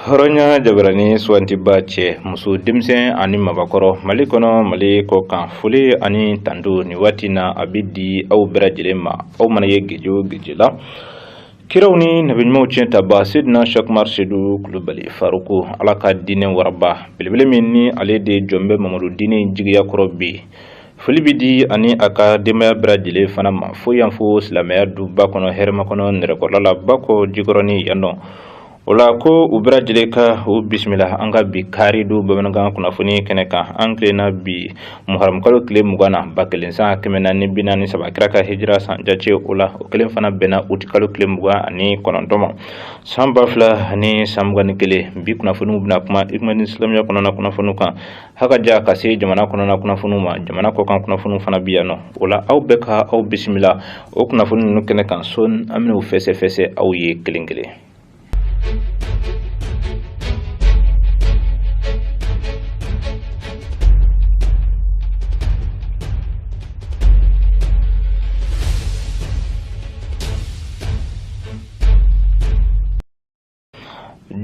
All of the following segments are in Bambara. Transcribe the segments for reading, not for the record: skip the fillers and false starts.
Hɔrɔnya jabarani sugantiba cɛ muso denmisɛn ani mabakɔrɔ Mali kɔnɔ Mali kɔ kan foli ani tanto nin waati na a bɛ di aw bɛɛ lajɛlen ma aw mana ye geje o geje la kiraw ni nabiɲumanw tiɲɛ taba Seydina Cheikh Umar Seydou Kulubali Faruku Ala ka diinɛ waraba belebele min ni ale de jɔn bɛ Mamadu diinɛ jigiya kɔrɔ bi foli bɛ di ani a ka denbaya bɛɛ lajɛlen fana ma fo yan fo silamɛya duba kɔnɔ hɛrɛma kɔnɔ nɛrɛkɔrɔla la Bakɔ Jikɔrɔni yan nɔ o la ko u bɛɛ lajɛlen ka u bisimila an ka bi kari don bamanankan kunnafoni kɛnɛ kan an tilenna bi muharamukalo tile 20 na 1443 kira ka hijira san jate o la o kelen fana bɛnna utikalo tile 29 ma san 2021 bi kunnafoniw bɛna kuma Ikumani silamɛya kɔnɔna kunnafoniw kan haka ja ka se jamana kɔnɔna kunnafoniw ma jamana kɔkan kunnafoniw fana bɛ yan nɔ o la aw bɛɛ ka aw bisimila o kunnafoni ninnu kɛnɛ kan sɔɔni an bɛna u fɛsɛfɛsɛ aw ye kelen kelen.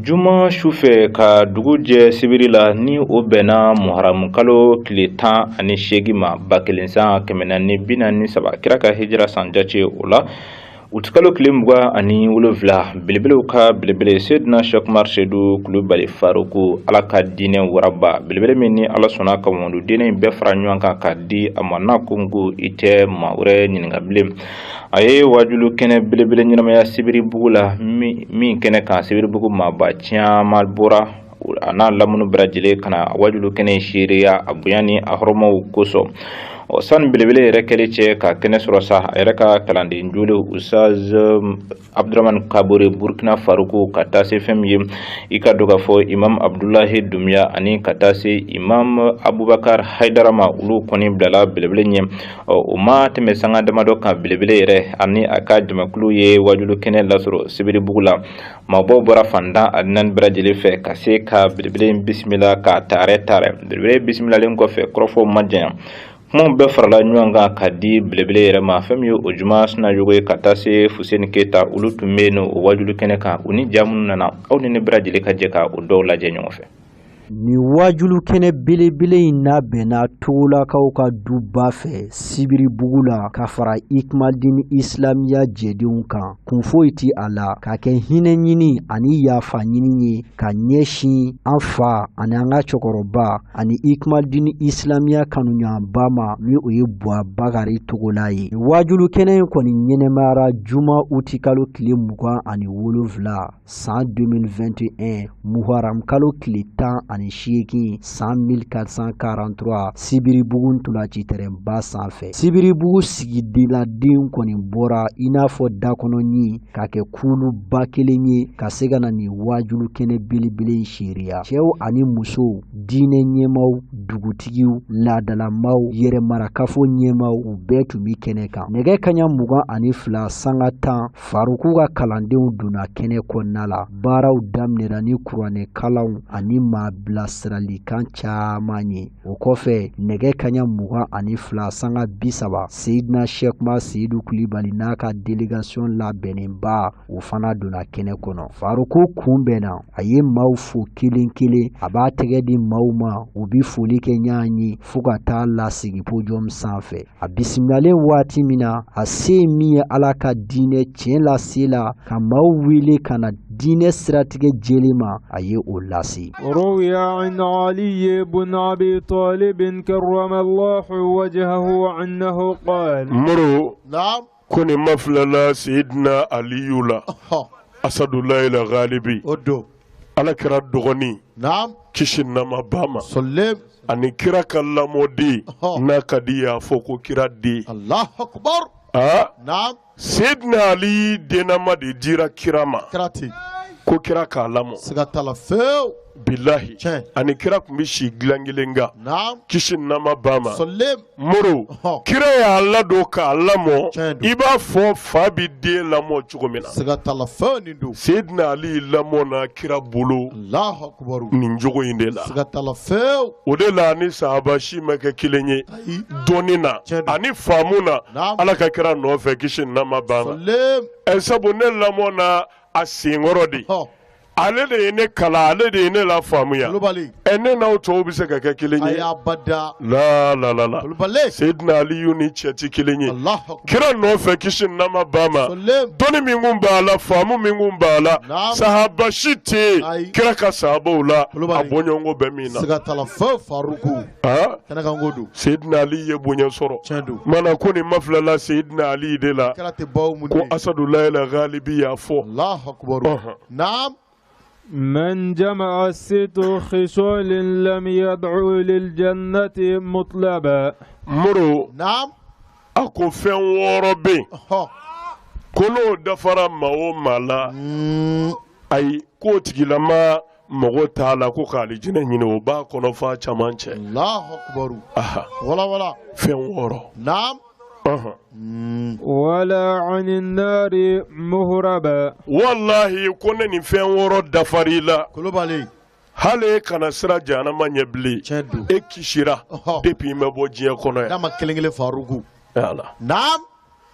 Juma su fɛ ka dugu jɛ sibiri la ni o bɛnna muharamukalo tile 18 ma 1443 kira ka hijira san jate o la utikalo tile 27 belebelew ka belebele Seydina Cheikh Umar Seydou Kulubali Faruku Ala ka diinɛ waraba belebele min ni Ala sɔnna ka Mamadu diinɛ in bɛɛ fara ɲɔgɔn kan ka di a ma n'a ko ko i tɛ maa wɛrɛ ɲininka bilen a ye wajulu kɛnɛ belebele ɲɛnamaya Sibiribugu la min kɛnɛ kan Sibiribugu maaba caman bɔra a n'a lamini bɛɛ lajɛlen ka na wajulu kɛnɛ seereya a bonya ni a hɔrɔmaw kosɔn ɔ sani belebele yɛrɛ kɛlen cɛ ka kɛnɛ sɔrɔ sa a yɛrɛ ka kalanden jolen Ustaz Abdurahmani Kabore Burkina Faruku ka taa se fɛn min ye i ka dɔn k'a fɔ Imam Abdulahi Dunbiya ani ka taa se Imam Abubakar Haidara ma olu kɔni bilala belebele ɲɛ ɔ o ma tɛmɛ sanga damadɔ kan belebele yɛrɛ ani a ka jamakulu ye wajulu kɛnɛ lasɔrɔ Sibiribugu la maabaw bɔra fan tan ani naani bɛɛ lajɛlen fɛ ka se ka belebele in bisimila k'a taarɛ taarɛ belebele bisimilalen kɔfɛ kɔrɔfɔw ma janya kumaw bɛɛ farala ɲɔgɔn kan ka di belebele yɛrɛ ma fɛn min ye o juma sinayogo ye ka taa se Fuseni Keyita olu tun bɛ yen o wajulu kɛnɛ kan u ni ja minnu nana aw ni ne bɛɛ lajɛlen ka jɛ ka o dɔw lajɛ ɲɔgɔn fɛ. Nin waajulu kɛnɛ belebele in labɛnna Togolakaw ka duba fɛ Sibiribugu la ka fara Ikumaldini Isilamiya jɛdenw kan. Kun foyi tɛ a la ka kɛ hinɛ ɲini ani yafa ɲini ye ka ɲɛsin an fa ani an ka cɛkɔrɔba ani Ikumaldini Isilamiya kanuɲɔgɔnba ma ni o ye Buwa Bakari Togola ye. Nin waajulu kɛnɛ in kɔni ɲɛnɛmayara juma utikalo tile 27 san 2021 muharam kalo tile 18 san 1443 Sibiribugu ntolaci tɛrɛnba sanfɛ. Sibiribugu sigidaden kɔni bɔra i n'a fɔ dakɔnɔɲin ka kɛ kuluba kelen ye ka se ka na nin waajulu kɛnɛ belebele in seereya. Cɛw ani musow, diinɛ ɲɛmaaw, dugutigiw, laadalamaw, yɛrɛmarakafo ɲɛmaaw, u bɛɛ tun bɛ kɛnɛ kan. Nɛgɛ kaɲa 22:10 Faruku ka kalandenw donna kɛnɛ kɔnɔna la baaraw daminɛra ni kuranɛkalanw ani maa bilasiralikan caman ye o kɔfɛ nɛgɛ kaɲa 22:30 Seyidina Sɛkuma Seyidu Kulibali n'a ka délégation labɛnnenba o fana donna kɛnɛ kɔnɔ Faruku kunbɛnna a ye maaw fo kelen kelen a b'a tɛgɛ di maaw ma u bɛ foli kɛ ɲɔgɔn ye fo ka taa lasigi podium sanfɛ a bisimilalen waati min na a se ye min ye ala ka diinɛ tiɲɛ lase la ka maaw wele ka na diinɛ siratigɛ jɛlen ma a ye o lase. روي عن علي بن أبي طالب كرم الله وجهه أنه قال Moro Naam. ko nin ma filala Seyidina Aliyu la Asadulayi la galibi O don. Ala kira dɔgɔnin Naam. kisi nama ba ma Sɔlem. ani kira ka lamɔden n'a ka di y'a fɔ ko kira den Allahu akbar. aa Naam. Seyidina Ali dennama de dira kira ma Kɛra ten. ko kira k'a lamɔ Siga t'a la fewu. bilahi Tiɲɛ. ani kira tun bɛ si dilan kelen kan Naam. kisi nama ba ma Sɔlem. Moro kira y'a ladon k'a lamɔ Tiɲɛ don. i b'a fɔ fa bɛ den lamɔ cogo min na Siga t'a la fewu nin don. Seyidina Ali lamɔna kira bolo Allahu akbar. nin cogo in de la Siga t'a la fewu. o de la ni sahaba si ma kɛ kelen ye Ayi. dɔnni na Tiɲɛ don. ani faamu na Naam. ala ka kira nɔfɛ kisi nama ba ma Sɔlem. ɛ sabu ne lamɔna a senkɔrɔ de Ale de ye ne kalan, ale de ye ne lafaamuya. Kulubali. Ɛ, ne n'aw tɔw bɛ se ka kɛ kelen A ye? y'a bada. La la la la. Kulubali. Seyidina Aliyu ni cɛ ti kelen ye. Allahu akbar. Kira nɔfɛ, kisi ni nɛɛma b'a ma, Salim. dɔnni min kun b'a la, faamu min kun b'a la, Naam. sahaba si tɛ yen Ayi. kira ka sahabaw la a Kulubali. bɔɲɔgɔnko bɛ min na. Siga t'a la fewu, Faruku. Ah, Kɛnɛ kan ko don. Seyidina Ali ye bonya sɔrɔ. Tiɲɛ don. Mana ko nin mafilala Seyidina Ali de la. Kɛra tɛ baw mun Ko de. Asadulayi la Galibi y'a fɔ. Allahu akbar. Ɔhɔn. Naam. من جمع ست خصال لم يدعو للجنة مطلبا. Moro. Naam. A ko fɛn wɔɔrɔ bɛ yen. Ɔhɔ. Ko n'o dafara maa o maa la, ayi, k'o tigilama mago t'a la ko k'alijinɛ ɲini, o b'a kɔnɔ f'a caman cɛ. Allahu akbar. Aha. Wala wala. Fɛn wɔɔrɔ. Naam. Ɔhɔn. ولا عن النار مهربا. Walahi, ko ne nin fɛn wɔɔrɔ dafar'i la, Kulubali. hali e kana siran jahanama ɲɛ bilen. Tiɲɛ don. E kisira Ɔhɔ. depuis i ma bɔ diɲɛ kɔnɔ N'a yan. ma kelen kelen, Faruku. Ala. Naam.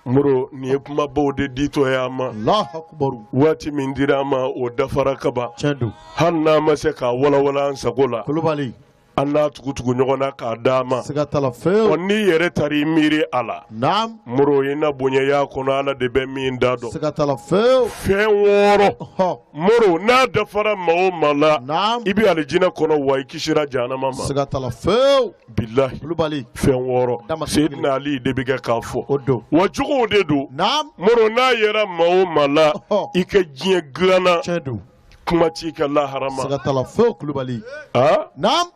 Moro, nin ye kumabaw de ditɔ ye a ma. Allahu akbar. Waati min dira a ma, o dafara kaban. Tiɲɛ don. Hali n'a ma se k'a walawala an sago la, Kulubali. an n'a tugutugu ɲɔgɔn na k'a d'a ma. Siga t'a la fewu. Ɔ, n'i yɛrɛ taara i miiri a la, Naam. Moro, i na bonya y'a kɔnɔ, Ala de bɛ min da dɔn. Siga t'a la fewu. Fɛn wɔɔrɔ, Ɔhɔ. Moro, n'a dafara maa o maa la, Naam. i bɛ alijinɛ kɔnɔ, wa i kisira jahanama ma. Siga t'a la fewu. Bilahi. Kulubali. Fɛn wɔɔrɔ. Dama kelen. Seyidina Ali de bɛ kɛ k'a fɔ. O don. Wa jogow de don. Naam. Moro, n'a yɛrɛ maa o maa la, Ɔhɔ. i ka diɲɛ dilanna, Tiɲɛ don. kuma t'i ka lahara ma. Siga t'a la fewu, Kulubali. Aa. Naam.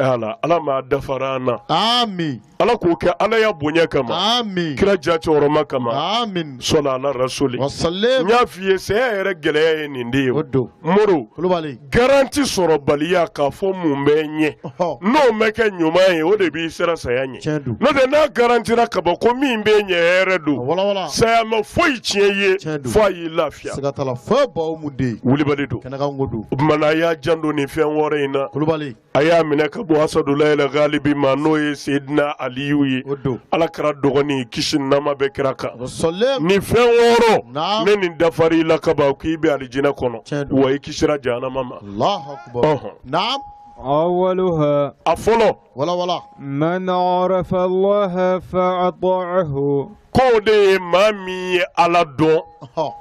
Ala, Ala m'a dafara an na. Amin. Ala k'o kɛ Ala ya bonya kama, Amin. kira jacɛyɔrɔma kama. Amin. Sɔla ala rasuli. Wasalim. N y'a f'i ye, saya yɛrɛ gɛlɛya ye nin de ye. O don. Moro, Kulubali. garanti sɔrɔbaliya k'a fɔ mun bɛ ɲɛ, Ɔhɔ. n'o ma kɛ ɲuman ye, o de b'i siran saya ɲɛ. Tiɲɛ don. N'o tɛ, n'a garantira ka bɔ ko min bɛ ɲɛ hɛrɛ don, Wala wala. saya ma foyi tiɲɛ ye Tiɲɛ don. fo a y'i lafiya. Siga t'a la fewu, baw mun de. Wulibali don. Kɛnɛ kan ko don. O tuma na, a y'a janto nin fɛn wɔɔrɔ in na. Kulubali. A y'a minɛ ka bɔ Asadulayi la Galibi ma, n'o ye Seyidina Aliyu ye. O don. Ala kɛra dɔgɔnin, kisi ni nɛɛma bɛ kira kan. Wasalim. Nin fɛn wɔɔrɔ, Naam. ne nin dafar'i la kaban, k'i bɛ alijinɛ kɔnɔ, Tiɲɛ don. wa i kisira jahanama ma. Allahu akbar. Ɔhɔn. Naam. أولها A fɔlɔ. Wala wala. من عرف الله فأطاعه. K'o de ye maa min ye Ala dɔn Ɔhɔ.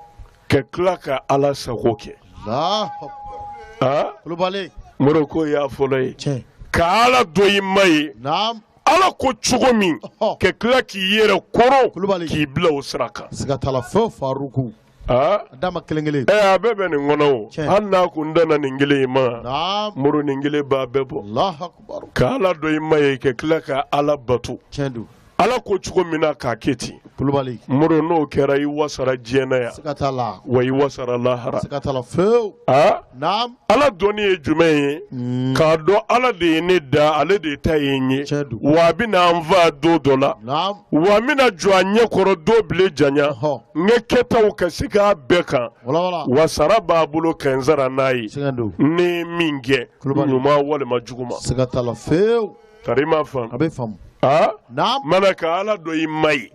ka tila ka Ala sago kɛ. Allahu akbar. Aa. Kulubali. Moro, ko y'a fɔlɔ ye. Tiɲɛ. Ka Ala dɔn i ma ye, Naam. Ala ko cogo min, Ɔhɔ. ka tila k'i yɛrɛ koro, Kulubali. k'i bila o sira kan. Siga t'a la fewu, Faruku. Aa. A d'a ma kelen kelen. Ɛ, a bɛɛ bɛ nin kɔnɔ o. Tiɲɛ. Hali n'a kun danna nin kelen in ma, Naam. Moro, nin kelen b'a bɛɛ bɔ. Allahu akbar. Ka Ala dɔn i ma ye, ka tila ka Ala bato, Tiɲɛ don. Ala ko cogo min na, k'a kɛ ten. Kulubali. Moro, n'o kɛra, i wasara diɲɛ na yan, Siga t'a la. wa i wasara lahara. Siga t'a la fewu. Aa. Naam. Ala dɔnni ye jumɛn ye? K'a dɔn Ala de ye ne da, ale de ta ye n ye, Tiɲɛ don. wa a bɛna n faa don dɔ la, Naam. wa n bɛna jɔ a ɲɛ kɔrɔ don bile janya, Ɔhɔ. n ka kɛtaw ka se k'a bɛɛ kan, Wala wala. wa sara b'a bolo ka n sara n'a ye. Siga don. Ne ye min kɛ, Kulubali. ɲuman walima juguman. Siga t'a la fewu. Tari i m'a faamu? A bɛ faamu. Aa. Naam. Mana ka Ala dɔn i ma ye,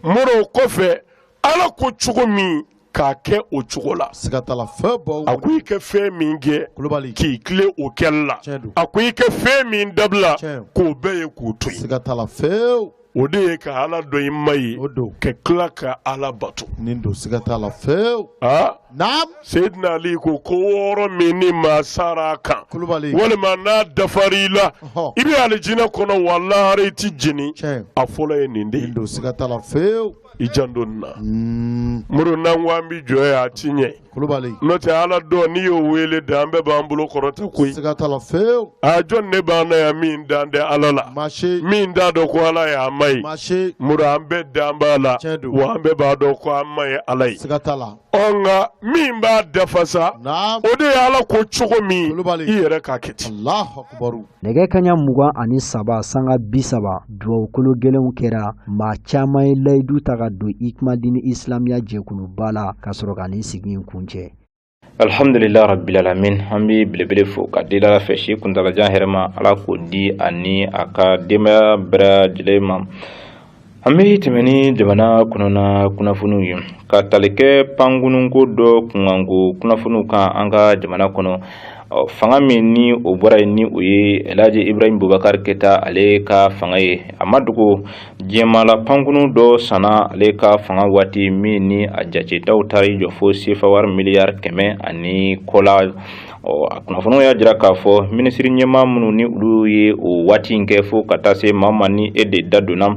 Moro, o kɔfɛ, Ala ko cogo min, k'a kɛ o cogo la. Siga t'a la fewu, baw. A ko i ka fɛn min kɛ, Kulubali. k'i tilen o kɛli la. Tiɲɛ don. A ko i ka fɛn min dabila, Tiɲɛ. k'o bɛɛ ye k'o to yen. Siga t'a la fewu. O de ye ka Ala dɔn i ma ye, O don. ka tila ka Ala bato. Nin don, siga t'a la fewu. Aa. Naam. Seyidina Ali ko wɔɔrɔ min ni maa sara a kan, Kulubali. walima n'a dafar'i la, Ɔhɔ. i bɛ alijinɛ kɔnɔ, wa lahara i ti jeni, Tiɲɛ. a fɔlɔ ye nin de Nin ye. don, siga t'a la fewu. I janto nin na. Moro, n'an ko an bi jɔ ye, a ti ɲɛ. Kulubali. N'o tɛ, Ala dɔn, n'i y'o wele da, an bɛɛ b'an bolo kɔrɔta koyi. Siga t'a la fewu. A jɔn ne b'an na yan min dan tɛ Ala la, Marché. min t'a dɔn ko Ala ye a ma ye? Marché. Moro, an bɛɛ dan b'a la, Tiɲɛ don. wa an bɛɛ b'a dɔn ko an ma ye Ala ye. Siga t'a la. Ɔ, nka min b'a dafa sa, Naam. o de ye Ala ko cogo min, Kulubali. i yɛrɛ k'a kɛ ten. Allahu akbar. Nɛgɛ kaɲa 23:30, duwawu kolo gɛlɛnw kɛra. Maa caman ye layidu ta ka don Ikumadini Islamiya jɛkuluba la ka sɔrɔ ka nin sigi in kuncɛ. Alhamdulillah rabbil alamin. An bɛ belebele fo ka deli Ala fɛ, si kuntalajan hɛrɛma, Ala k'o di ani a ka denbaya bɛɛ lajɛlen ma. An bɛ tɛmɛ ni jamana kɔnɔna kunnafoniw ye ka tali kɛ pankurunko dɔ kunkanko kunnafoniw kan an ka jamana kɔnɔ. Fanga min ni o bɔra yen, ni o ye Elhaji Ibrahim Boubacar Keita ale ka fanga ye, a ma dogo diɲɛmaa la, pankurun dɔ sanna ale ka fanga waati min ni a jatetaw taara i jɔ fo sefa wari miliyari 100 ani kɔ la. A kunnafoniw y'a jira k'a fɔ minisiri ɲɛmaa minnu ni olu ye o waati in kɛ, fo ka taa se maa ma ni e de da donna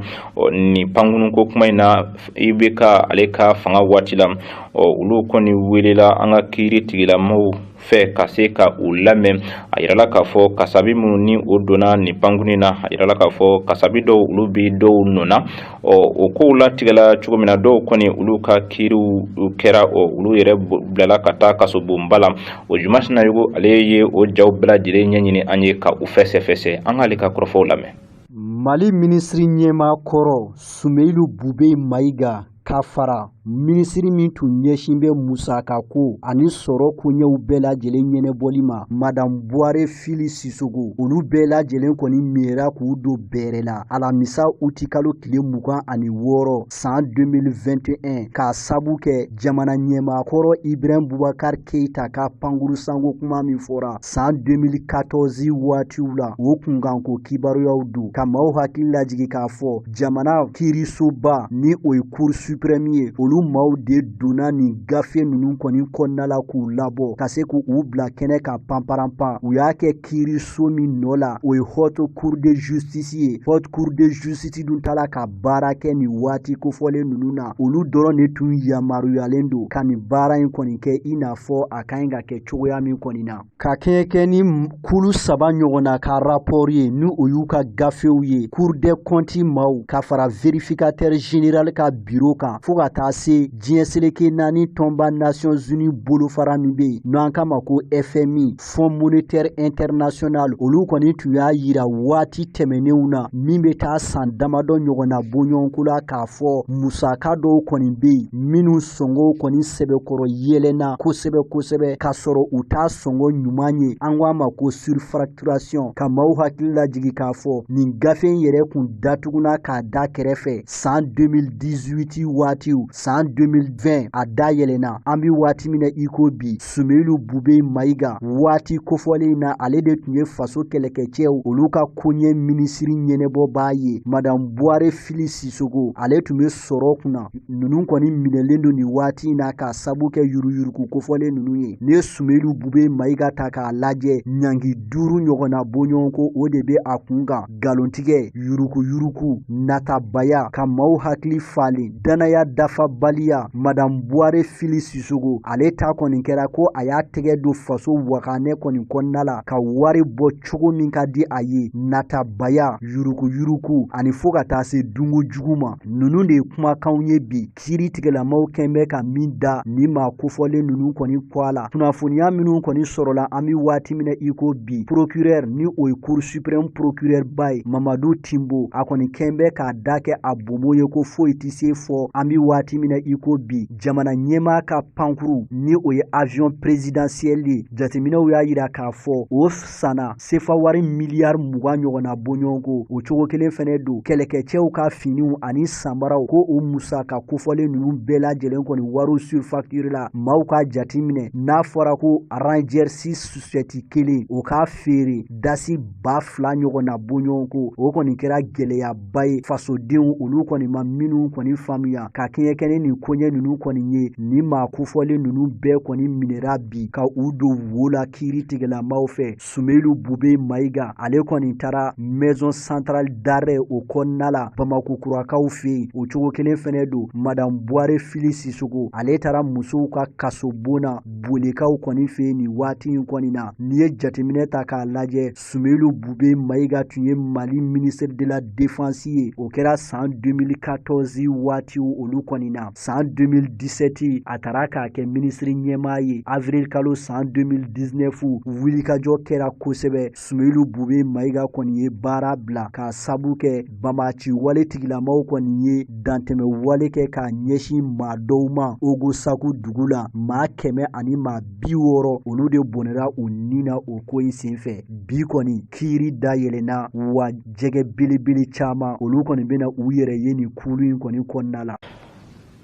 nin pankurunko kuma in na IBK ale ka fanga waati la, olu kɔni welela an ka kiiri tigilamɔgɔw fɛ ka se ka u lamɛn. A yirala k'a fɔ kasabi minnu ni o donna nin pankurun na, a yirala k'a fɔ kasabi dɔw olu bɛ dɔw nɔ na. Ɔ o kow latigɛla cogo min na, dɔw kɔni olu ka kiiriw kɛra, ɔ olu yɛrɛ bilala ka taa kasobonba la. O Juma Sinayogo ale ye o jaw bɛɛ lajɛlen ɲɛɲini an ye ka u fɛsɛfɛsɛ. An k'ale ka kɔrɔfɔw lamɛn. Mali minisiri ɲɛmaa kɔrɔ Sumeyilu Bubɛyi Mayiga ka fara minisiri min tun ɲɛsin bɛ musaka ko ani sɔrɔ koɲɛw bɛɛ lajɛlen ɲɛnɛbɔli ma, Madame Buware Fili Sisogo, olu bɛɛ lajɛlen kɔni minɛra k'u don bɛrɛ la alamisa utikalo tile 26 san 2021, k'a sabu kɛ jamana ɲɛmaa kɔrɔ Ibrahim Boubacar Keita ka pankuru sanko kuma min fɔra san 2014 waatiw la, o kunkanko kibaruyaw don. Ka maaw hakili lajigin k'a fɔ jamana kiirisoba, ni o ye Cour suprême ye, olu maaw de donna nin gafe ninnu kɔni kɔnɔna la k'u labɔ ka se k'u bila kɛnɛ kan panparanpan. U y'a kɛ kiiriso min nɔ la, o ye Haute Cour de justice ye. Haute Cour de justice dun taara ka baara kɛ nin waati kofɔlen ninnu na, olu dɔrɔn de tun yamaruyalen don ka nin baara in kɔni kɛ i n'a fɔ a ka ɲi ka kɛ cogoya min kɔni na. Ka kɛɲɛ kɛ ni kulu saba ɲɔgɔnna ka rapport ye, ni o y'u ka gafew ye, Cour des comptes maaw ka fara vérificateur général ka bureau kan, fo ka taa se diɲɛ seleke naani tɔnba Nations Unies bolofara min bɛ yen n'an k'a ma ko FMI, Fonds monétaire international, olu kɔni tun y'a yira waati tɛmɛnenw na min bɛ taa san damadɔ ɲɔgɔnna bɔɲɔgɔnko la, k'a fɔ musaka dɔw kɔni bɛ yen minnu sɔngɔw kɔni sɛbɛkɔrɔ yɛlɛnna kosɛbɛ kosɛbɛ, k'a sɔrɔ u t'a sɔngɔ ɲuman ye, an ko a ma ko surfacturation. Ka maaw hakili lajigin k'a fɔ nin gafe in yɛrɛ kun datuguna k'a da kɛrɛfɛ san 2018 waatiw, san 2020 a dayɛlɛnna. An bɛ waati min na i ko bi, Sumeyilu Bubɛyi Mayiga waati kofɔlen in na, ale de tun ye faso kɛlɛkɛcɛw olu ka koɲɛ minisiri ɲɛnɛbɔbaa ye. Madame Buware Fili Sisogo, ale tun bɛ sɔrɔ kunna. Ninnu kɔni minɛlen don nin waati in na k'a sabu kɛ yuruguyurugu kofɔlen ninnu ye. N'i ye Sumeyilu Bubɛyi Mayiga ta k'a lajɛ, ɲangi duuru ɲɔgɔnna bɔɲɔgɔnko o de bɛ a kun kan: nkalontigɛ, yuruguyurugu, natabaya, ka maaw hakili falen, danaya dafabaliya. Madame Buware Fili Sisogo, ale ta kɔni kɛra ko a y'a tɛgɛ don faso waganɛ kɔni kɔnɔna la ka wari bɔ cogo min ka di a ye, natabaya, yuruguyurugu ani fo ka taa se dunko jugu ma. Ninnu de ye kumakanw ye bi kiiri tigɛlamaw kɛn bɛ ka min da nin maa kofɔlen ninnu kɔni kɔ a la. Kunnafoniya minnu kɔni sɔrɔla an bɛ waati min na i ko bi, procureur, ni o ye Cour suprême procureur ba ye, Mamadu Timbo, a kɔni kɛn bɛ k'a da kɛ a bomo ye ko foyi tɛ se fɔ an bɛ waati min na i ko bi jamana ɲɛmaa ka pankuru, ni o ye avion présidentiel ye, jateminɛw y'a yira k'a fɔ o sanna sefa wari miliyari 20 ɲɔgɔnna bɔɲɔgɔnko. O cogo kelen fɛnɛ don kɛlɛkɛcɛw ka finiw ani sanbaraw, ko o musaka kofɔlen ninnu bɛɛ lajɛlen kɔni wariw surfacture la. Maaw ka jate minɛ, n'a fɔra ko Ranger 6 kelen, o k'a feere dasi 2000 ɲɔgɔnna bɔɲɔgɔnko, o kɔni kɛra gɛlɛyaba ye fasodenw olu kɔni ma minnu kɔni faamuya. Ka kɛɲɛ kɛ ni nin koɲɛ ninnu kɔni ye, nin maa kofɔlen ninnu bɛɛ kɔni minɛra bi ka u don wo la kiiri tigɛlamaw fɛ. Sumeyilu Bubɛyi Mayiga, ale kɔni taara maison centrale d'arrêt o kɔnɔna la Bamako kurakaw fɛ yen. O cogo kelen fɛnɛ don Madame Buware Fili Sisogo, ale taara musow ka kasobon na Bolikaw kɔni fɛ yen nin waati in kɔni na. N'i ye jateminɛ ta k'a lajɛ, Sumeyilu Bubɛyi Mayiga tun ye Mali ministre de la Défense ye, o kɛra san 2014 waatiw olu kɔni na. la. San 2017 a taara k'a kɛ minisiri ɲɛmaa ye. Avril kalo san 2019 wulikajɔ kɛra kosɛbɛ. Sumeyilu Bube Mayiga kɔni ye baara bila k'a sabu kɛ banbaanci wale tigilamaw kɔni ye dantɛmɛ wale kɛ k'a ɲɛsin maa dɔw ma Ogosagu dugu la. Maa 100 ani maa 60 olu de bɔnɛra u ni na o ko in senfɛ. Bi kɔni kiiri dayɛlɛnna wa jɛgɛ belebele caman olu kɔni bɛna u yɛrɛ ye nin kulu in kɔni kɔnɔna la.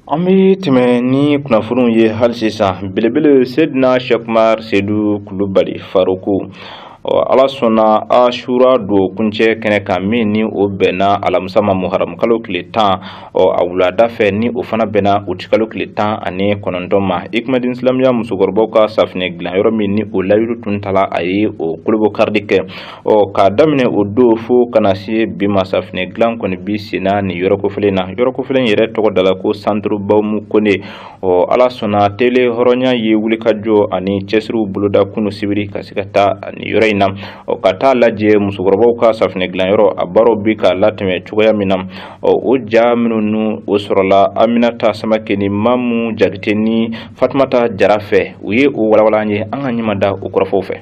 An bɛ tɛmɛ ni kunnafoniw ye hali sisan. Belebele Sedina Sɛkumar Sedu Kulubali Faruku, Ala sɔnna Asura don kuncɛ kɛnɛ kan min ni o bɛnna alamisa ma muharamu kalo tile 10, a wulada fɛ ni o fana bɛnna utikalo tile 19 ma, Ikumadini Silamiya musokɔrɔbaw ka safinɛ dilanyɔrɔ min ni o layidu tun tala, a ye o kolobokarili kɛ. K'a daminɛ o don fo ka na se bi ma, safinɛ dilan kɔni bi senna nin yɔrɔ kofɔlen na. Yɔrɔ kofɔlen yɛrɛ tɔgɔ dala ko Centre Bahumu Kone. Ala sɔnna tele hɔrɔnya ye wulikajɔ ani cɛsiriw boloda kunu sibiri ka se ka taa nin yɔrɔ in na, ka taa lajɛ musokɔrɔbaw ka safinɛ dilanyɔrɔ a baaraw bi ka latɛmɛ cogoya min na. O ja minnu n'u o sɔrɔla Aminata Samake ni Mamu Jakite ni Fatumata Jara fɛ, u ye o walawala an ye. An ka ɲɛma da o kɔrɔfɔw fɛ.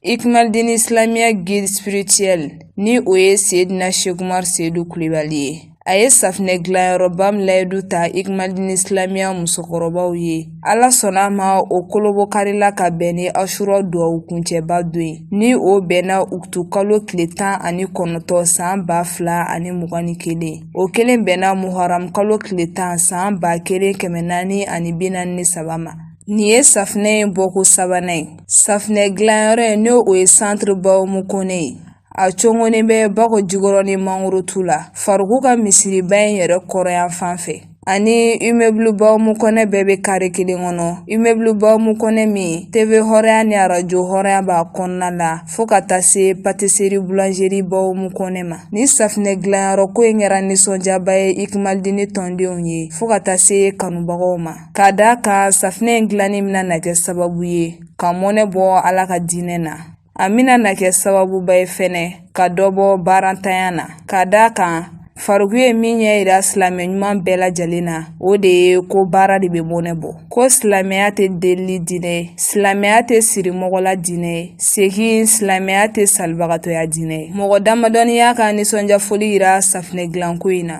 Ikmaldini Islamia guide spirituel ni o ye Seydina Sekumar Seydou Kulibali ye. A ye safinɛ dilanyɔrɔba min layidu ta Ikmaldini Islamia musokɔrɔbaw ye. Ala sɔnna a ma, o kolobokarila ka bɛn ni Asura duwawu kuncɛba don ye, ni o bɛnna utu kalo tile 19 san 2021. O kelen bɛnna muharam kalo tile 10 san 1443 ma. Nin ye safinɛ in bɔko sabanan ye. Safinɛ dilanyɔrɔ in, n'o o ye Centre Bahumu Kone ye, a cogonnen bɛ Bakɔ Jikɔrɔni mangorotu la, Faruku ka misiriba in yɛrɛ kɔrɔyan fan fɛ, ani immeuble Bahumu Kone bɛɛ bɛ kare kelen kɔnɔ. Immeuble Bahumu Kone min TV hɔrɔnya ni arajo hɔrɔnya b'a kɔnɔna la, fo ka taa se pâtisserie boulangerie Bahumu Kone ma. Ni safinɛ dilanyɔrɔ ko in kɛra nisɔndiyaba ye Ikmaldini tɔndenw ye, fo ka taa se kanubagaw ma, ka d'a kan safinɛ in dilanni bɛna na kɛ sababu ye ka mɔnɛ bɔ Ala ka diinɛ na. A bɛna na kɛ sababuba ye fɛnɛ ka dɔ bɔ baarantanya na, ka d'a kan Faruku ye min ɲɛ yira silamɛ ɲuman bɛɛ lajɛlen na, o de ye ko baara de bɛ mɔnɛ bɔ, ko silamɛya tɛ delili diinɛ ye, silamɛya tɛ sirimɔgɔla diinɛ ye, segin silamɛya tɛ salibagatɔya diinɛ ye. Mɔgɔ damadɔni y'a ka nisɔndiya foli yira safinɛ dilanko in na.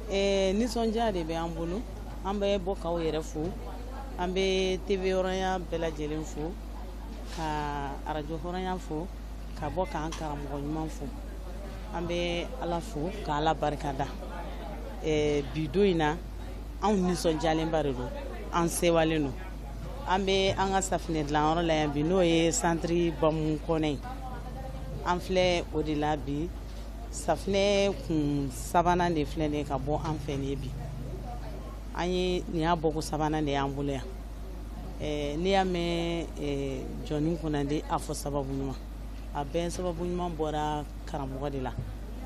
Nisɔndiya de bɛ an bolo. An bɛ bɔ k'aw yɛrɛ fo, an bɛ TV hɔrɔnya bɛɛ lajɛlen fo, ka arajo hɔrɔnya fo, ka bɔ k'an karamɔgɔ ɲuman fo. An bɛ Ala fo ka Ala barika da. Bi don in na, anw nisɔndiyalenba de don, an sewalen don. An bɛ an ka safinɛ dilanyɔrɔ la yan bi, n'o ye Centre Bahumu Kone ye. An filɛ o de la bi. Safinɛ kun sabanan de filɛ nin ye ka bɔ an fɛ nin ye bi. An ye nin y'a bɔko sabanan de y'an bolo yan. N'i y'a mɛn jɔnni kunnandi, a fɔ sababu ɲuman, a bɛɛ sababu ɲuman bɔra karamɔgɔ de la,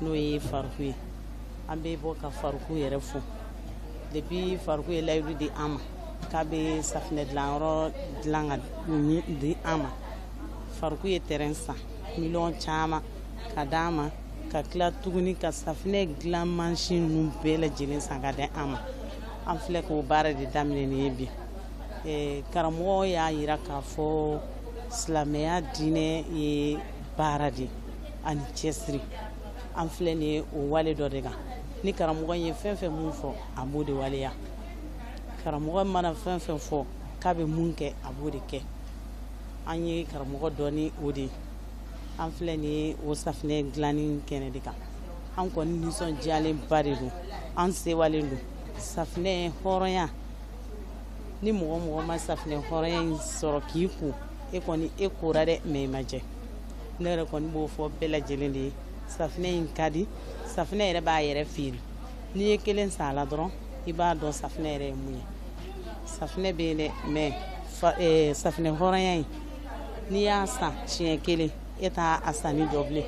n'o ye Faruku ye. An bɛ bɔ ka Faruku yɛrɛ fo. Depuis Faruku ye layidu di an ma k'a bɛ safinɛ dilanyɔrɔ dilan ka di an ma, Faruku ye terrain san miliyɔn caman ka d'an ma, ka tila tuguni ka safinɛ dilan mansin ninnu bɛɛ lajɛlen san ka di an ma. An filɛ k'o baara de daminɛ nin ye bi. Karamɔgɔ y'a yira k'a fɔ silamɛya diinɛ ye baara de ani cɛsiri. An filɛ nin ye o wale dɔ de kan. Ni karamɔgɔ ye fɛn fɛn mun fɔ, a b'o de waleya. Karamɔgɔ mana fɛn fɛn fɔ k'a bɛ mun kɛ, a b'o de kɛ. An ye karamɔgɔ dɔ ni o de ye. An filɛ nin ye o safinɛ dilanni kɛnɛ de kan. An kɔni nisɔndiyalenba de don, an sewalen don. Safinɛ hɔrɔnya, ni mɔgɔ mɔgɔ ma safinɛ hɔrɔnya in sɔrɔ k'i ko, e kɔni e kora dɛ, mais i ma jɛ. Ne yɛrɛ kɔni b'o fɔ bɛɛ lajɛlen de ye, safinɛ in ka di. Safinɛ yɛrɛ b'a yɛrɛ feere. N'i ye kelen san a la dɔrɔn, i b'a dɔn safinɛ yɛrɛ ye mun ye. Safinɛ bɛ yen dɛ, mais safinɛ hɔrɔnya in, n'i y'a san siɲɛ kelen, e t'a a sanni jɔ bilen.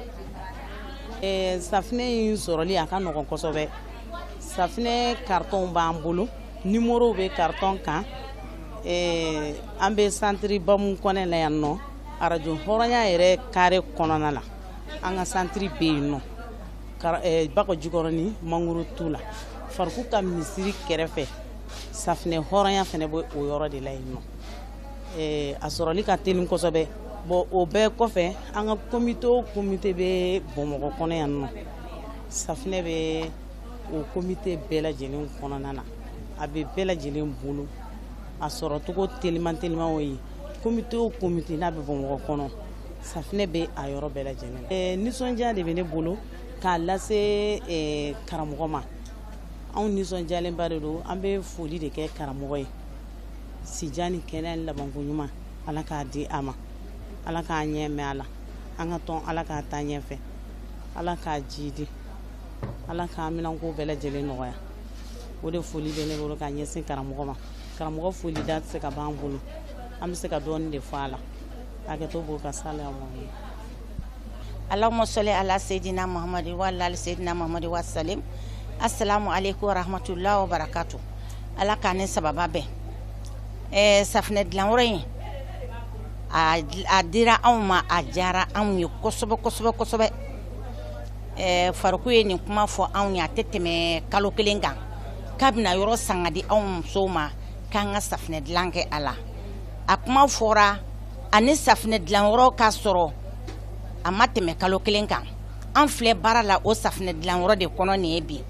Safinɛ in sɔrɔli a ka nɔgɔn kosɛbɛ. Safinɛ carton b'an bolo, numéro bɛ carton kan. An bɛ Centre Bahumu Kone la yan nɔ, arajo hɔrɔnya yɛrɛ carré kɔnɔna la. An ka centre bɛ yen nɔ, Bakɔ Jikɔrɔni mangoro tu la, Faruku ka misiri kɛrɛfɛ. Safinɛ hɔrɔnya fana bɛ o yɔrɔ de la yen nɔ. A sɔrɔli ka teli kosɛbɛ. Bon, o bɛɛ kɔfɛ, an ka komite o komite bɛ Bamakɔ kɔnɔ yan nɔ, safinɛ bɛ o komite bɛɛ lajɛlen kɔnɔna na, a bɛ bɛɛ lajɛlen bolo. A sɔrɔcogo teliman teliman o ye, komite o komite n'a bɛ Bamakɔ kɔnɔ, safinɛ bɛ a yɔrɔ bɛɛ lajɛlen na. Nisɔndiya de bɛ ne bolo k'a lase karamɔgɔ ma. Anw nisɔndiyalenba de don. An bɛ foli de kɛ karamɔgɔ ye. Sijan ni kɛnɛya ni labanko ɲuman, Ala k'a di a ma, Ala k'a ɲɛ mɛn a la. An ka tɔn, Ala k'a taa ɲɛfɛ, Ala k'a jidi, Ala k'a minɛnko bɛɛ lajɛlen nɔgɔya. O de foli bɛ ne bolo k'a ɲɛsin karamɔgɔ ma. Karamɔgɔ foli da tɛ se ka ban bolo, an bɛ se ka dɔɔnin de fɔ a la. Hakɛto b'o ka sala. Allahumma salli ala sayyidina Muhammad wa ala ali sayyidina Muhammad wa salim. Assalamu alaikum wa rahmatullahi wa barakatuh. Ala k'an ni sababa bɛn. Safinɛ dilanyɔrɔ in a dira anw ma, a diyara anw ye kosɛbɛ kosɛbɛ kosɛbɛ. Fariku ye nin kuma fɔ anw ye, a tɛ tɛmɛ kalo kelen kan, k'a bɛna yɔrɔ san ka di anw musow ma k'an ka safinɛ dilan kɛ a la. A kuma fɔra ani safinɛ dilanyɔrɔ ka sɔrɔ a ma tɛmɛ kalo kelen kan. An filɛ baara la o safinɛ dilanyɔrɔ de kɔnɔ nin ye bi.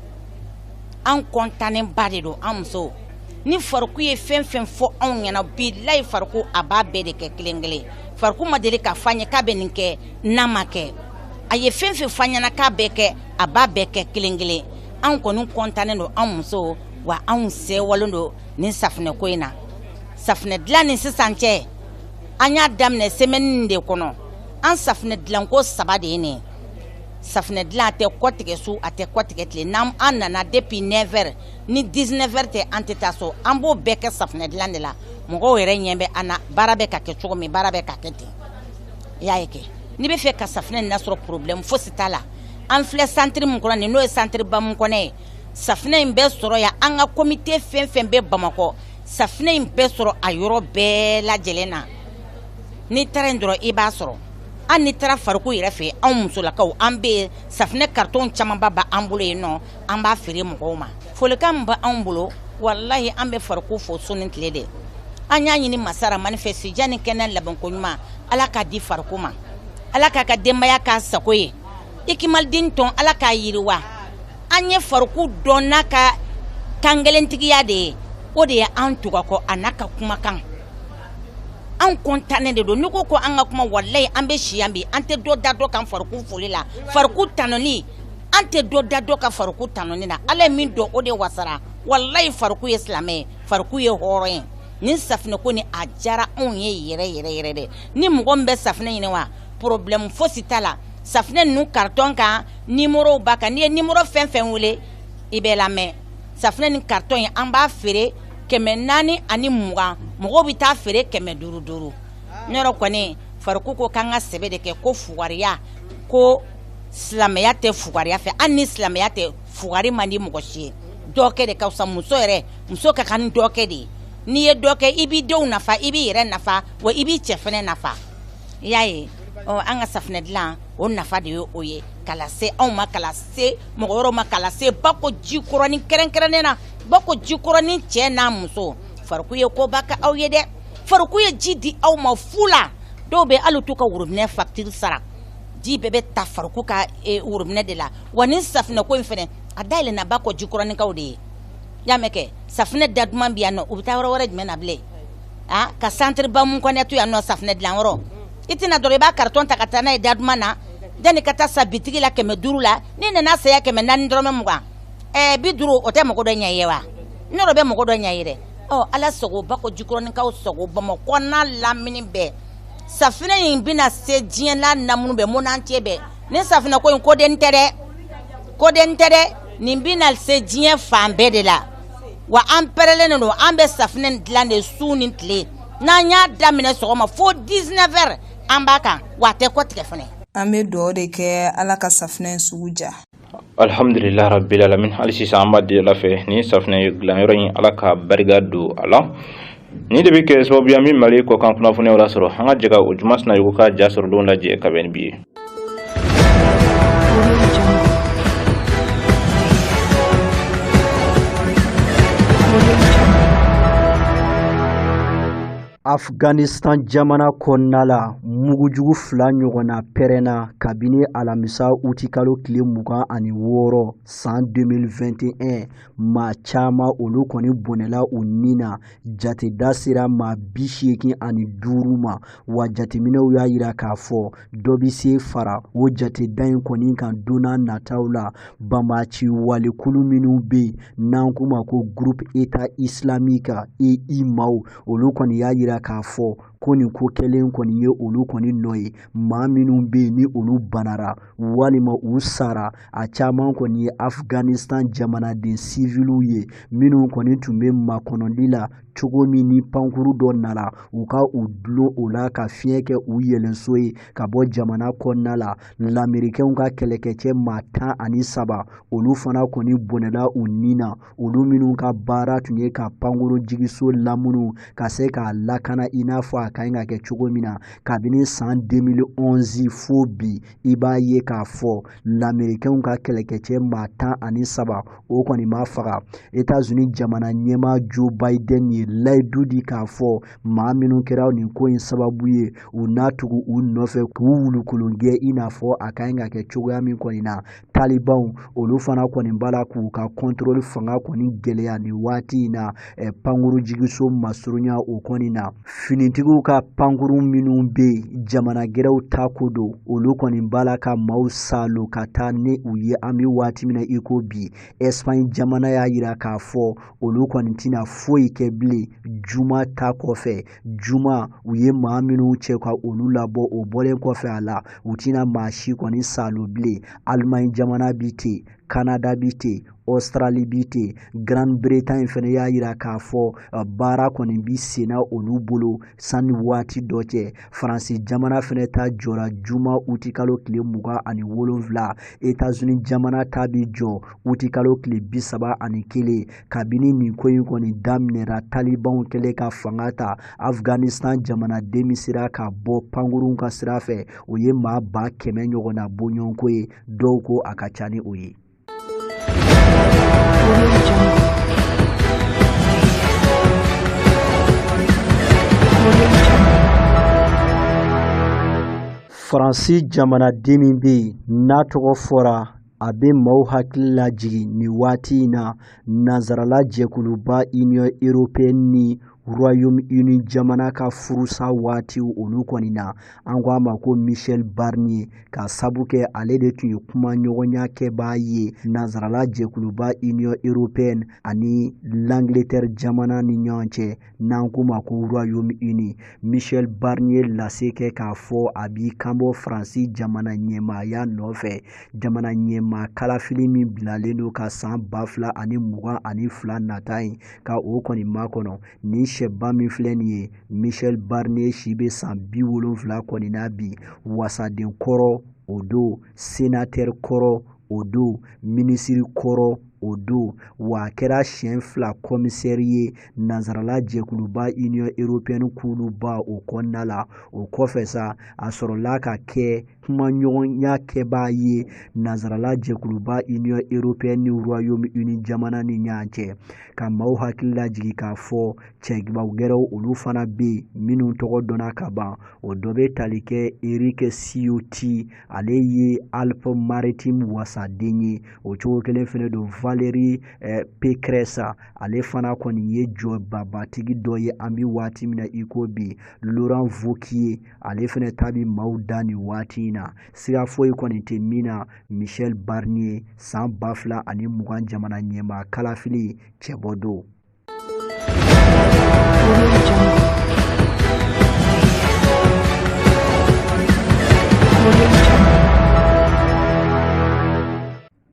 An kɔntannenba de don, an musow. Ni Fariku ye fɛn fɛn fɔ anw ɲɛna, bilayi, Fariku a b'a bɛɛ de kɛ kelen kelen. Fariku ma deli k'a fɔ an ye k'a bɛ nin kɛ n'a ma kɛ. A ye fɛn fɛn fɔ an ɲɛna k'a bɛ kɛ, a b'a bɛɛ kɛ kelen kelen. Anw kɔni kɔntannen don, anw musow, wa anw sewalen don nin safinɛko in na. Safinɛ dilan ni sisan cɛ, an y'a daminɛ semaine de kɔnɔ. An safinɛ dilanko saba de ye nin ye. Safinɛ dilan, a tɛ kɔtigɛ su, a tɛ kɔtigɛ tile. N'an an nana depuis 9 heures, ni 19 heures tɛ, an tɛ taa so. An b'o bɛɛ kɛ safinɛ dilan de la. Mɔgɔw yɛrɛ ɲɛ bɛ an na, baara bɛ ka kɛ cogo min, baara bɛ ka kɛ ten. I y'a ye kɛ, n'i bɛ fɛ ka safinɛ nin lasɔrɔ, problème fosi t'a la. An filɛ centre min kɔnɔ nin, n'o ye centre Bamunkɔnɛ ye, safinɛ in bɛ sɔrɔ yan. An ka comité fɛn fɛn bɛ Bamakɔ, safinɛ in bɛ sɔrɔ a yɔrɔ bɛɛ lajɛlen na. N'i taara yen dɔrɔn, i b'a sɔrɔ. Hali n'i taara Fariku yɛrɛ fɛ, anw musolakaw, an bɛ yen, safinɛ carton camanba b'an bolo yen nɔ, an b'a feere mɔgɔw ma. Folikan min b'anw bolo, walahi, an bɛ Fariku fo su ni tile de. An y'a ɲini masa Ramani fɛ, sijan ni kɛnɛ, labanko ɲuman, Ala k'a di Fariku ma, Ala k'a ka denbaya k'a sago ye. Ikimaliden tɔn, Ala k'a yiriwa. An ye Fariku dɔn n'a ka kankelentigiya de ye, o de ye an tugakɔ, a n'a ka kumakan. An kɔntannen de don. N'i ko ko an ka kuma, walayi, an bɛ si yan bi, an tɛ dɔ da dɔ kan Fariku foli la, Fariku tanuni. An tɛ dɔ da dɔ kan Fariku tanuni na. Ala ye min dɔn, o de wasara. Walayi, Fariku ye silamɛ ye, Fariku ye hɔrɔn ye. Nin safinɛko ni a diyara anw ye yɛrɛ yɛrɛ yɛrɛ dɛ. Ni mɔgɔ min bɛ safinɛ ɲini wa, problème fosi t'a la. Safinɛ ninnu carton kan, numéro b'a kan. N'i ye numéro fɛn fɛn wele, i bɛ lamɛn. Safinɛ ni carton ye, an b'a feere 420, mɔgɔw bɛ taa feere 500 duuru. Ne yɛrɛ kɔni, Fariku ko k'an ka sɛbɛ de kɛ, ko fugariya, ko silamɛya tɛ fugariya fɛ. Hali ni silamɛya tɛ, fugari man di mɔgɔ si ye. Dɔ kɛ de ka fisa. Muso yɛrɛ, muso ka kan ni dɔ kɛ de ye. N'i ye dɔ kɛ, i b'i denw nafa, i b'i yɛrɛ nafa, wa i b'i cɛ fɛnɛ nafa. I y'a ye, ɔ, an ka safinɛ dilan, o nafa de ye o ye, k'a lase anw ma, k'a lase mɔgɔ wɛrɛw ma, k'a lase Bako Jikɔrɔni kɛrɛnkɛrɛnnen na, Bako Jikɔrɔni cɛ n'a muso. Fariku ye koba kɛ aw ye dɛ. Fariku ye ji di aw ma fu la. Dɔw bɛ hali t'u ka worobinɛ facture sara, ji bɛɛ bɛ ta Fariku ka worobinɛ de la. Wa ni safinɛko in fɛnɛ, a dayɛlɛnna Bako Jikɔrɔnikaw de ye. I y'a mɛn kɛ, safinɛ da duman bi yan nɔ, u bɛ taa yɔrɔ wɛrɛ jumɛn na bilen? A ka centre Bamunkɔnɛ to yan nɔ, safinɛ dilanyɔrɔ, i tɛna dɔrɔn i b'a carton ta ka taa n'a ye da duman na, yanni ka taa sa bitigi la 500 la. N'i nana saya 400 dɔrɔmɛ 20, 50, o tɛ mɔgɔ dɔ ɲɛ ye wa? Ne yɛrɛ bɛ mɔgɔ dɔ ɲɛ ye dɛ. Ɔ, Ala sago, Bako Jikɔrɔnikaw sago, Bamakɔ n'a lamini bɛɛ. Safinɛ in bɛna se diɲɛ n'a namunu bɛɛ, monde entier bɛɛ. Ni safinɛ ko in, koden tɛ dɛ, koden tɛ dɛ. Nin bɛna se diɲɛ fan bɛɛ de la. Wa an pɛrɛlen don, an bɛ safinɛ dilan de su ni tile. N'an y'a daminɛ sɔgɔma fo 19 heures, an b'a kan, wa a tɛ kɔtigɛ fɛnɛ. An bɛ dugawu de kɛ, Ala ka safinɛ in sugu diya. Alhamdulillah rabbil alamin. Hali sisan an b'a deli Ala fɛ, ni safinɛ dilanyɔrɔ in, Ala ka barika don a la. Ni de bɛ kɛ sababu ye an bɛ Mali kɔkan kunnafoniyaw lasɔrɔ. An ka jɛ ka o Juma Sinayogo ka ja sɔrɔlenw lajɛ ka bɛn ni bi ye. Afghanistan jamana kɔnɔna la, mugujugu 2 ɲɔgɔnna pɛrɛnna kabini alamisa utikalo tile 26 san 2021. Maa caman olu kɔni bɔnɛla u ni na, jateda sera maa 85 ma, wa jateminɛw y'a yira k'a fɔ dɔ bɛ se fara o jateda in kɔni kan don n'a nataw la. Banbaanci walekulu minnu bɛ yen n'an k'u ma ko groupe État islamique EI maaw, olu kɔni y'a yira k'a fɔ ko nin ko kɛlen kɔni ye olu kɔni nɔ ye. Maa minnu bɛ yen ni olu banara walima u sara, a caman kɔni ye Afghanistan jamanaden siviliw ye minnu kɔni tun bɛ makɔnɔli la cogo min ni pankuru dɔ nana u ka u dulon o la ka fiɲɛ kɛ u yɛlɛnso ye ka bɔ jamana kɔnɔna la. Lamerikɛnw ka kɛlɛkɛcɛ maa 13 olu fana kɔni bɔnɛla u ni na, olu minnu ka baara tun ye ka pankuru jigiso lamunu ka se k'a lakana i n'a fɔ a ka ɲi ka kɛ cogo min na. Kabini san 2011 fo bi, i b'a ye k'a fɔ lamerikɛnw ka kɛlɛkɛcɛ maa 13 o kɔni ma faga. États-Unis jamana ɲɛmaa Joe Biden ye layidu di k'a fɔ maa minnu kɛra nin ko in sababu ye, u n'a tugu u nɔfɛ k'u wulukolon gɛn i n'a fɔ a ka ɲi ka kɛ cogoya min kɔni na. Talibanw olu fana kɔni b'a la k'u ka contrôle fanga kɔni gɛlɛya nin waati in na pankuru jigiso masurunya o kɔni na. Finitigiw ka pankuru minnu bɛ yen jamana gɛrɛw ta ko don, olu kɔni b'a la ka maaw salo ka taa ni u ye an bɛ waati min na i ko bi. Espagne jamana y'a yira k'a fɔ olu kɔni tɛna foyi kɛ bilen juma ta kɔfɛ. Juma u ye maa minnu cɛ ka olu labɔ, o bɔlen kɔfɛ a la u tɛna maa si kɔni salo bilen. Allemagne jamana bi ten, Canada bi ten, Australie bi ten, Grande-Bretagne fɛnɛ y'a yira k'a fɔ baara kɔni bi senna olu bolo sanni waati dɔ cɛ. Faransi jamana fɛnɛ ta jɔra juma utikalo tile 27. États-Unis jamana ta bi jɔ utikalo tile 31. Kabini nin ko in kɔni daminɛra, Talibanw kɛlen ka fanga ta, Afghanistan jamanaden min sera ka bɔ pankurunw ka sira fɛ, o ye maa 100,000 ɲɔgɔnna bɔɲɔgɔnko ye, dɔw ko a ka ca ni o ye. Faransi jamanaden min bɛ yen n'a tɔgɔ fɔra, a bɛ maaw hakili lajigin nin waati in na nanzarala jɛkuluba Union européenne ni Royaume-Uni jamana ka furusa waatiw olu kɔni na. An ko a ma ko Michel Barnier, ka sabu kɛ ale de tun ye kumaɲɔgɔnya kɛbaa ye nanzarala jɛkuluba Union européenne ani l'Angleterre jamana ni ɲɔgɔn cɛ, n'an k'o ma ko Royaume-Uni. Michel Barnier lase kɛ k'a fɔ a b'i kanbɔ Faransi jamana ɲɛmaaya nɔfɛ, jamana ɲɛmaa kalafili min bilalen don ka san 2022 nata in ka o kɔni makɔnɔ. Nin sɛba min filɛ nin ye, Michel Barnier si bɛ san 70 kɔni na bi, wasaden kɔrɔ o don, sénateur kɔrɔ o don, minisiri kɔrɔ o don, wa a kɛra siɲɛ 2 commissaire ye nanzarala jɛkuluba Union européenne kuluba o kɔnɔna la. O kɔfɛ sa, a sɔrɔla ka kɛ kumaɲɔgɔnya kɛbaa ye nanzarala jɛkuluba Union européenne ni Royaume-Uni jamana ni ɲɔgɔn cɛ. Ka maaw hakili lajigin k'a fɔ cɛbaw gɛrɛw olu fana bɛ yen minnu tɔgɔ dɔnna ka ban. O dɔ bɛ tali kɛ Eric Ciotti, ale ye Alpes Maritimes wasaden ye. O cogo kelen fɛnɛ don Valérie Pécresse, ale fana kɔni ye jɔbabatigi dɔ ye an bɛ waati min na i ko bi. Laurent Wauquiez, ale fɛnɛ ta bɛ maaw da nin waati in na. Siga foyi kɔni tɛ min na, Michel Barnier san 2020 jamana ɲɛmaa kalafili cɛbɔ don.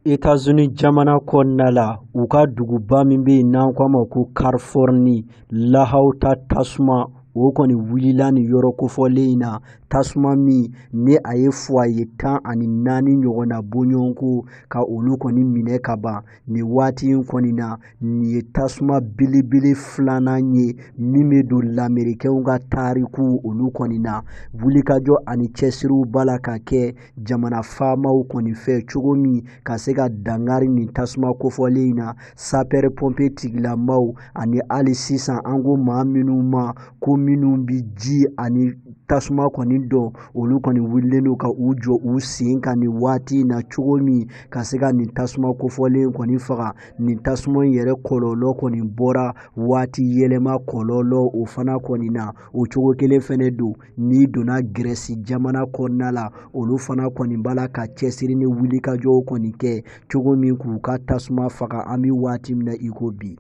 États-Unis jamana kɔnɔna la, u ka duguba min bɛ yen n'an ko a ma ko Californie, lahawuta tasuma o kɔni wulila nin yɔrɔ kofɔlen in na. Tasuma min ni a ye foyer 14 ɲɔgɔnna bɔɲɔgɔnko ka olu kɔni minɛ ka ban nin waati in kɔni na. Nin ye tasuma belebele filanan ye min bɛ don lamerikɛnw ka tariku olu kɔni na. Wulikajɔ ani cɛsiriw b'a la ka kɛ jamana faamaw kɔni fɛ cogo min ka se ka dankari nin tasuma kofɔlen in na. Sapeur pompier tigilamaw ani hali sisan an ko maa minnu ma ko minnu bɛ ji ani tasuma kɔni dɔn, olu kɔni wulilen don ka u jɔ u sen kan nin waati in na cogo min ka se ka nin tasuma kofɔlen kɔni faga. Nin tasuma in yɛrɛ kɔlɔlɔ kɔni bɔra waati yɛlɛma kɔlɔlɔ o fana kɔni na. O cogo kelen fɛnɛ don n'i donna Grèce jamana kɔnɔna la, olu fana kɔni b'a la ka cɛsiri ni wulikajɔw kɔni kɛ cogo min k'u ka tasuma faga an bɛ waati min na i ko bi.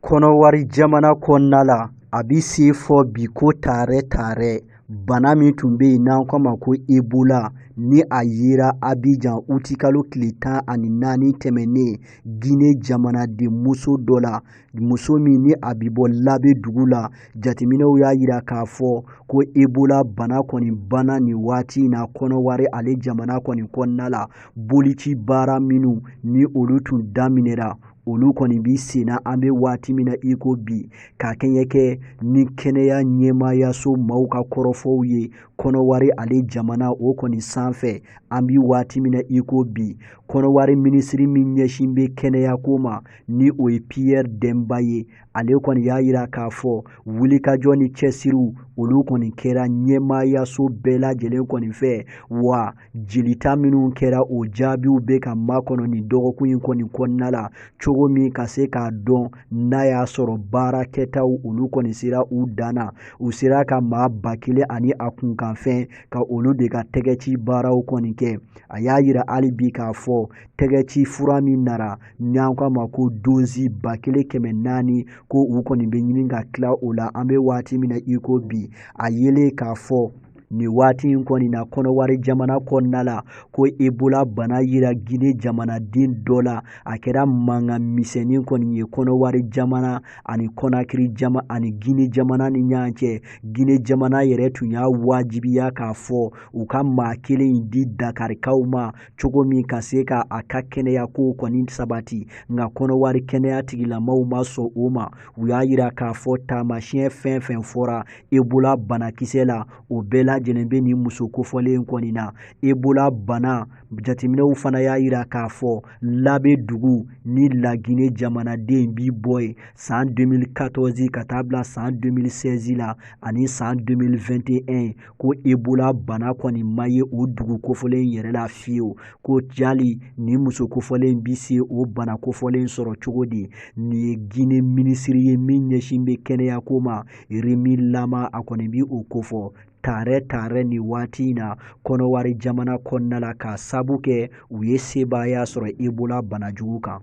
Kɔnɔwari jamana kɔnɔna la, a bɛ se fɔ bi ko taarɛ taarɛ bana min tun bɛ yen n'an k'a ma ko Ebola ni a yera Abidjan utikalo tile 14 tɛmɛnen Guinée jamanaden muso dɔ la, muso min ni a bɛ bɔ Labe dugu la. Jateminɛw y'a yira k'a fɔ ko Ebola bana kɔni banna nin waati in na Kɔnɔwari ale jamana kɔni kɔnɔna la. Bolici baara minnu ni olu tun daminɛra, olu kɔni bi senna an bɛ waati min na i ko bi, ka kɛɲɛ kɛ ni kɛnɛya ɲɛmaayaso maaw ka kɔrɔfɔw ye Kɔnɔwari ale jamana o kɔni sanfɛ an bi waati min na i ko bi. Kɔnɔwari minisiri min ɲɛsin bɛ kɛnɛyako ma ni o ye Pierre Demba ye, ale kɔni y'a yira k'a fɔ wulikajɔ ni cɛsiriw olu kɔni kɛra ɲɛmaayaso bɛɛ lajɛlen kɔni fɛ, wa jelita minnu kɛra o jaabiw bɛ ka makɔnɔ nin dɔgɔkun in kɔni kɔnɔna la cogo min ka se k'a dɔn n'a y'a sɔrɔ baarakɛtaw olu kɔni sera u dan na. U sera ka maa 1000 ani a kunkanfɛn ka olu de ka tɛgɛci baaraw kɔni kɛ. A y'a yira hali bi k'a fɔ tɛgɛci fura min nara n'an k'a ma ko dozi 1400 ko u kɔni bɛ ɲini ka tila o la an bɛ waati min na i ko bi. A yelen k'a fɔ nin waati in kɔni na Kɔnɔwari jamana kɔnɔna la ko Ebola bana yira Guinée jamanaden dɔ la, a kɛra mankan misɛnnin kɔni ye Kɔnɔwari jamana ani Conakry jamana ani Guinée jamana ni ɲɔgɔn cɛ. Guinée jamana yɛrɛ tun y'a wajibiya k'a fɔ u ka maa kelen in di Dakarikaw ma cogo min ka se ka a ka kɛnɛya kow kɔni sabati, nka Kɔnɔwari kɛnɛya tigilamaw ma sɔn o ma. U y'a yira k'a fɔ taamasiyɛn fɛn fɛn fɔra Ebola banakisɛ la, o bɛɛ lajɛlen bɛ nin muso kofɔlen kɔni na. Ebola bana jateminɛw fana y'a yira k'a fɔ Labe dugu ni Laginɛ jamanaden bi bɔ yen san 2014 ka taa bila san 2016 la ani san 2021 ko Ebola bana kɔni ma ye o dugu kofɔlen yɛrɛ la fiyewu. Ko jali nin muso kofɔlen bi se o bana kofɔlen sɔrɔ cogo di? Nin ye Guinée minisiri ye min ɲɛsin bɛ kɛnɛyako ma, Remy Lama, a kɔni bi o kofɔ taarɛ taarɛ nin waati in na Kɔnɔwari jamana kɔnɔna la k'a sabu kɛ u ye sebaaya sɔrɔ Ebola banajugu kan.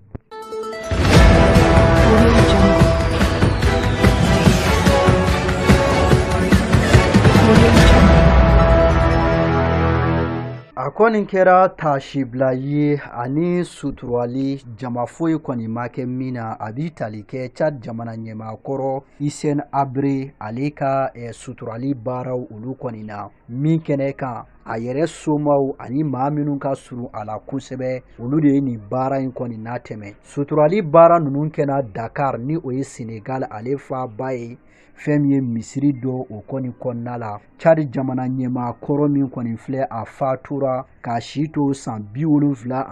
A kɔni kɛra taasibila ye ani suturali jama foyi kɔni ma kɛ min na. A bi tali kɛ Tchad jamana ɲɛmaakɔrɔ Hissène Habré ale ka suturali baaraw olu kɔni na min kɛnɛ kan. A yɛrɛ somaw ani maa minnu ka surun a la kosɛbɛ, olu de ye nin baara in kɔni natɛmɛ. Suturali baara ninnu kɛra Dakar ni o ye Senegal ale faaba ye, fɛn min ye misiri dɔ o kɔni kɔnɔna la. Tchad jamana ɲɛmaakɔrɔ min kɔni filɛ, a fatura k'a si to san 79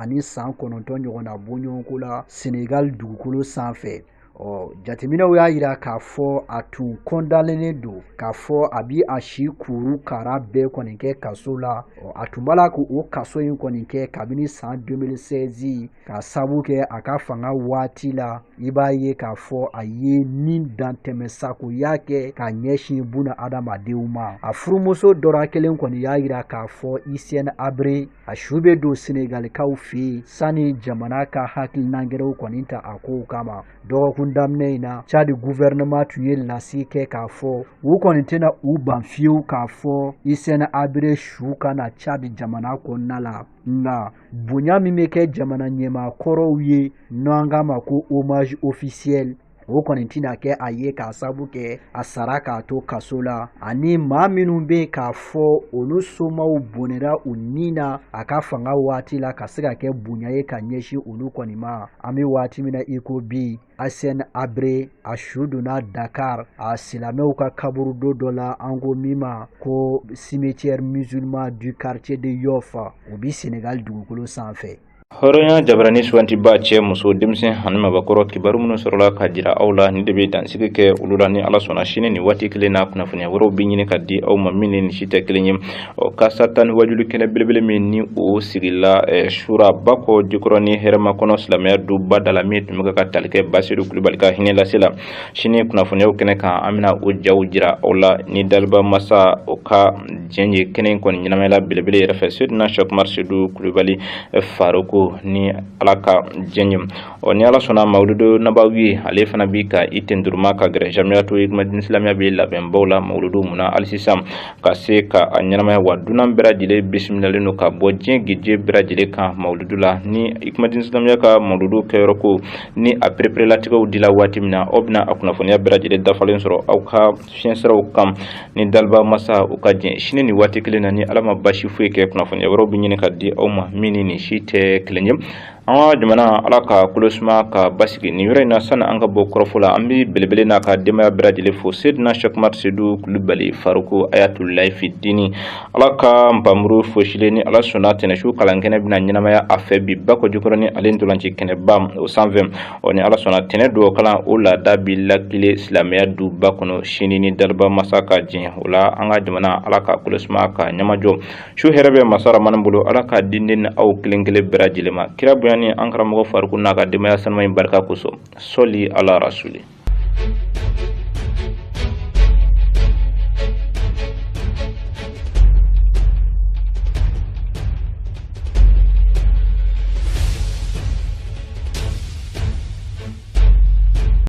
ɲɔgɔnna bɔɲɔgɔnko la Senegal dugukolo sanfɛ. Ɔ jateminɛw y'a yira k'a fɔ a tun kɔndalenen don k'a fɔ a bi a si kuru kara bɛɛ kɔni kɛ kaso la. Ɔ a tun b'a la k'o kaso in kɔni kɛ kabini san 2016 k'a sabu kɛ a ka fanga waati la. I b'a ye k'a fɔ a ye ni dantɛmɛ sakoya kɛ ka ɲɛsin buna adamadenw ma. A furumuso dɔra kelen kɔni y'a yira k'a fɔ Hissène Habré a su bɛ don Senegalikaw fɛ yen sani jamana ka hakilina gɛrɛw kɔni ta a kow kama. Dɔgɔkun don daminɛ in na, Tchad gouvernement tun ye lase kɛ k'a fɔ u kɔni tɛna u ban fiyewu k'a fɔ Hissène Habré su ka na Tchad jamana kɔnɔna la. Nka bonya min bɛ kɛ jamana ɲɛmaa kɔrɔw ye, n'an k'a ma ko hommage officiel, o kɔni tɛna kɛ a ye, k'a sabu kɛ a sara k'a to kaso la, ani maa minnu bɛ k'a fɔ olu somaw bɔnɛra u ni na a ka fanga waati la, ka se ka kɛ bonya ye ka ɲɛsin olu kɔni ma. An bɛ waati min na i ko bi, Hissène Habré a su donna Dakar a silamɛw ka kaburudo dɔ la, an ko min ma ko cimetière musulman du quartier de Yoff, o bi Sénégal dugukolo sanfɛ. Hɔrɔnya jabarani sugantiba, cɛ, muso, denmisɛn ani mabakɔrɔ, kibaru minnu sɔrɔla ka jira aw la, ni de bɛ dansigi kɛ olu la. Ni Ala sɔnna, sini ni waati kelen na, kunnafoniya wɛrɛw bɛ ɲini ka di aw ma min ni nin si tɛ kelen ye. Ɔ kasa tan ni wajuli kɛnɛ belebele min ni o sigila sura Bakɔ Jikɔrɔni hɛrɛma kɔnɔ, silamɛya duba da la, min tun bɛ ka tali kɛ Basiru Kulubali ka hinɛ lase la, sini kunnafoniyaw kɛnɛ kan, an bɛna o jaw jira aw la ni daliba masa o ka diɲɛ ye. Kɛnɛ in kɔni ɲɛnamayala belebele yɛrɛ fɛ, Sedina Sɛkumar Sedu Kulubali Faroko, ni Ala ka diɲɛ ye. Ɔ ni Ala sɔnna, Mawuludu Nabawi ale fana bi ka i tenduruma ka gɛrɛ Jamiyatu Ikumadini Silamɛya bɛ labɛnbaw la mawuludu mun na hali sisan ka se ka a ɲɛnamaya. Wa dunan bɛɛ lajɛlen bisimilalen don ka bɔ diɲɛ geje bɛɛ lajɛlen kan mawuludu la. Ni Ikumadini Silamɛya ka mawuludu kɛyɔrɔ ko ni a pereperelatigɛw dila waati min na, aw bɛna a kunnafoniya bɛɛ lajɛlen dafalen sɔrɔ aw ka fiɲɛsiraw kan ni daliba masa u ka diɲɛ. Sini ni waati kelen na, ni Ala ma basi foyi kɛ, kunnafoniya wɛrɛw bɛ ɲini ka di aw ma min ni nin si tɛ kelen ye. An ka jamana, Ala ka kolo suma ka basigi nin yɔrɔ in na. Sani an ka bɔ kɔrɔfɔ la, an bɛ belebele n'a ka denbaya bɛɛ lajɛlen fo, Sedina Sɛkumar Sedu Kulubali Fariko Ayatulayi Fidini, Ala ka npanmuru fosilen. Ni Ala sɔnna, tɛnɛsu kalankɛnɛ bɛna ɲɛnamaya a fɛ bi Bakɔ Jikɔrɔni ale ntolanci kɛnɛba o sanfɛ. Ɔ ni Ala sɔnna, tɛnɛ dugawu kalan o laada bi lakile silamɛya duba kɔnɔ sini ni daliba masa ka diɲɛ. O la, an ka jamana, Ala ka kolo suma ka ɲɛmajɔ. Su hɛrɛ bɛ masa Ramani bolo. Ala ka di ne ni aw kelen kelen bɛɛ lajɛlen ma kira bonya ni an karamɔgɔ Fariku n'a ka denbaya sanuma in barika kosɔn. Sɔli ala rasuli.